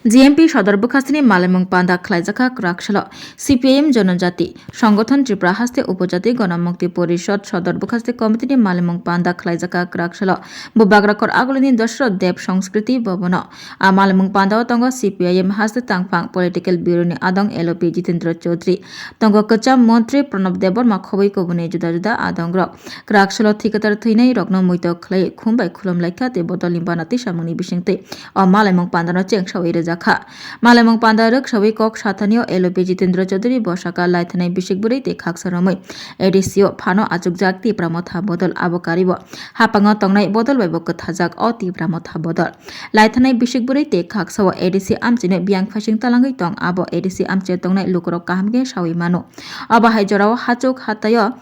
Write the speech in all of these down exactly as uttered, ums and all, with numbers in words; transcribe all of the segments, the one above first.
G M P sodor bwkhastini malimung panda khlaijakha kwrak salo. C P I M Jonojati Songothon Tripura Haste Upojati Gonomukti Porishod sodor bwkhaste committee ni malimung panda khlaijak kwrak salo. Bubagra kor agulini Dashrath Deb Sanskriti Bhavan o. A malimung panda o tongo C P I M haste tangphang political bureau ni adong L O P Jitendra Chaudhary. Tongo kwcham montri Pranab Debbarma khobwi kubuni juda juda adong rok. Kwrak salo thikatar thwinai rokno muito khlai khum bai khulum laikha tei bodol ni bana tisamung ni bisingtwi o malimung panda no chengsawi rwjakha. Malemung panda rwksawi kok sathanio L O P Jitendra Chaudhary bwsaka laithanai bisik bwrwi tei khaksa romwi A D C o phano achukjak Tipra Motha bodol abo karibo hapango tongnai bodol bai bo kwthajak o Tipra Motha bodol. Laithanai bisik bwrwi tei khaksa o A D C amchino biyang phaising talangwi tong abo A D C amchio tongnai lukurok kaham khe sawi mano. Abo hai jorao hachuk hataio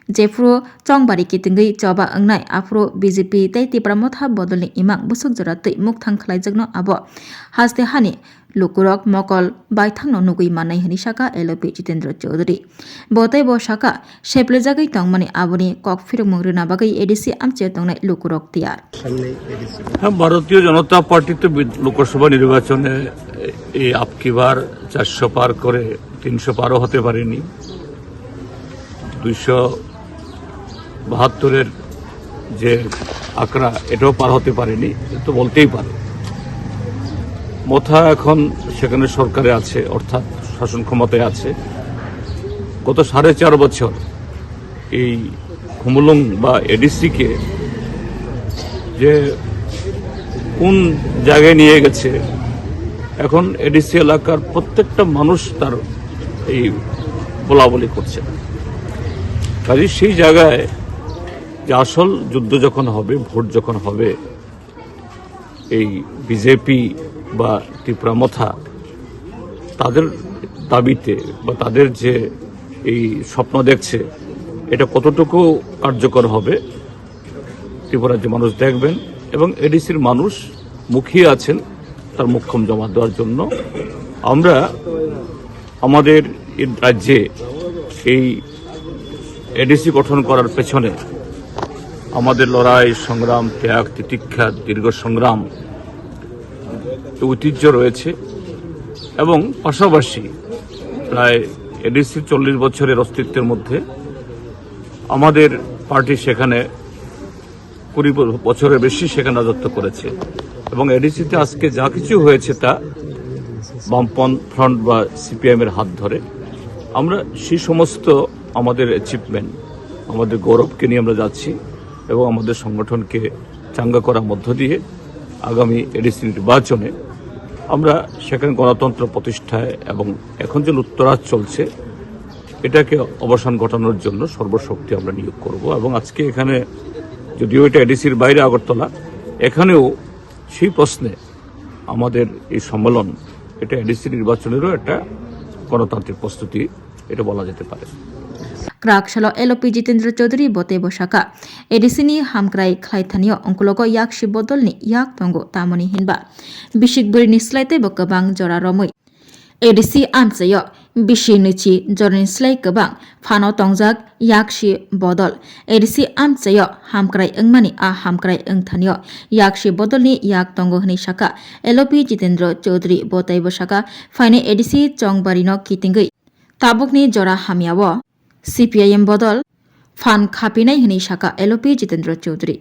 Jephuru chongbari kitingwi choba wngnai, aphuru B J P tei Tipra Motha bodolni imang bwswk jora twi mukthang khlaijakno abo haste hani lukurok mokol baithangno nugwi mannai hwnwi saka L O P Jitendra Chaudhary. Bo tei bo saka, sepljagwi tongmani aboni kok phirokmung rwna bagwi A D C amchio tongnai lukurok tiyar. সামনে এডিসি। হ্যাঁ, ভারতীয় জনতা পার্টি তো বি-, লোকসভা নির্বাচনে এই আপকি বার চারশো পার করে তিনশো পারও হতে পারেনি। দুইশো বাহাত্তরের যে আঁকড়া, এটাও পার হতে পারেনি, এটা তো বলতেই পারে। মথা এখন সেখানে সরকারে আছে, অর্থাৎ শাসন ক্ষমতায় আছে। গত সাড়ে চার বছর এই খুমুলুং বা এডিসিকে যে কোন জায়গায় নিয়ে গেছে, এখন এডিসি এলাকার প্রত্যেকটা মানুষ তার এই বলাবলি করছে। কাজেই সেই জায়গায় যে আসল যুদ্ধ যখন হবে, ভোট যখন হবে, এই বিজেপি বা টিপরা মথা তাদের দাবিতে বা তাদের যে এই স্বপ্ন দেখছে, এটা কতটুকু কার্যকর হবে, ত্রিপুরার যে মানুষ দেখবেন এবং এডিসির মানুষ মুখিয়ে আছেন তার মোক্ষম জমা দেওয়ার জন্য। আমরা আমাদের এই রাজ্যে এই এডিসি গঠন করার পেছনে আমাদের লড়াই, সংগ্রাম, ত্যাগ, তিতিক্ষা, দীর্ঘ সংগ্রাম, ঐতিহ্য রয়েছে এবং পাশাপাশি প্রায় এডিসির চল্লিশ বছরের অস্তিত্বের মধ্যে আমাদের পার্টি সেখানে কুড়ি ব-, বছরের বেশি সেখানে রাজত্ব করেছে এবং এডিসিতে আজকে যা কিছু হয়েছে তা বামপন্থ ফ্রন্ট বা সিপিআইএম এর হাত ধরে। আমরা সেই সমস্ত আমাদের অ্যাচিভমেন্ট, আমাদের গৌরবকে নিয়ে আমরা যাচ্ছি এবং আমাদের সংগঠনকে চাঙ্গা করার মধ্য দিয়ে আগামী এডিসি নির্বাচনে আমরা সেখানে গণতন্ত্র প্রতিষ্ঠায় এবং এখন যে লুটতরাজ চলছে এটাকে অবসান ঘটানোর জন্য সর্বশক্তি আমরা নিয়োগ করব। এবং আজকে এখানে যদিও এটা এডিসির বাইরে আগরতলা, এখানেও সেই প্রশ্নে আমাদের এই সম্মেলন, এটা এডিসি নির্বাচনেরও একটা গণতান্ত্রিক প্রস্তুতি, এটা বলা যেতে পারে। Kwrak salo L O P Jitendra Chaudhary bo tei bo saka, A D C ni hamkrai khlai thanio ongkologo yaksi bodolni yak tongo tamoni hinba bisik bwrwini slai teibo kwbang jora romwi A D C amchaio bisi nwichi jorani slai kwbang phano tongjak yaksi bodol. A D C amchaio hamkrai wngmani a hamkrai wngthanio yaksi bodolni yak tongo hwnwi saka L O P Jitendra Chaudhary. Bo tei bo saka phainai A D C chongbarino kitingwi tabukni jora hamyao C P I M bodol phan khapinai hwnwi saka L O P Jitendra Chaudhary.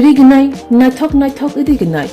Rignai, naithok naithok rignai.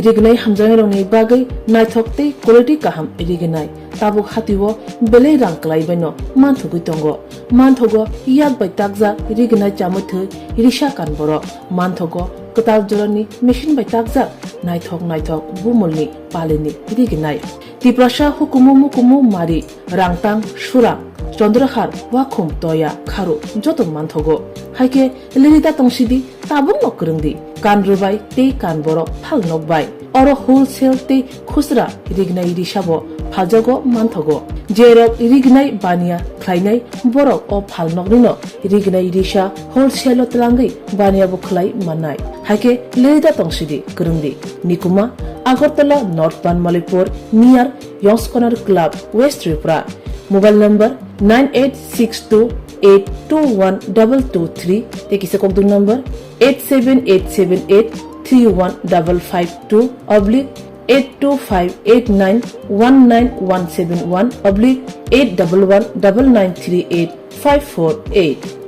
Rignai hamjaknairokni bagwi naithok tei quality kaham rignai. Tabuk hatio belai rang kwlaibaino manthogwi tongo. Manthogo yak bai takjak rignai chamwi thwi risa kan borok. Manthogo kwtal jorani machine bai takjak naithok naithok bumulni palini rignai. Tiprasa hukumu mukumu mari, rangtang, surang, chondrahar, wakhum, toya, kharu joto manthogo. Haikhe lirita tongsidi, tabukno kwrwngdi, kan rwbai tei kan borok phal nokbai. Oro wholesale tei khusra rignai risabo phaljago manthogo. Jerok rignai baniya khlainai borok o phalnoknino rignai risa wholesale o twlangwi baniya bo khlai mannai. Haikhe leda tongsidi kwrwngdi. Nikuma, Agartala North Banmalipur near Yongskonar Club, West Tripura. Mobile number nine eight six two eight two one double two three tei kisa kokdwng number eight seven eight seven eight three one double five two oblique eight two five eight nine one nine one seven one oblique eight double one double nine three eight five four eight.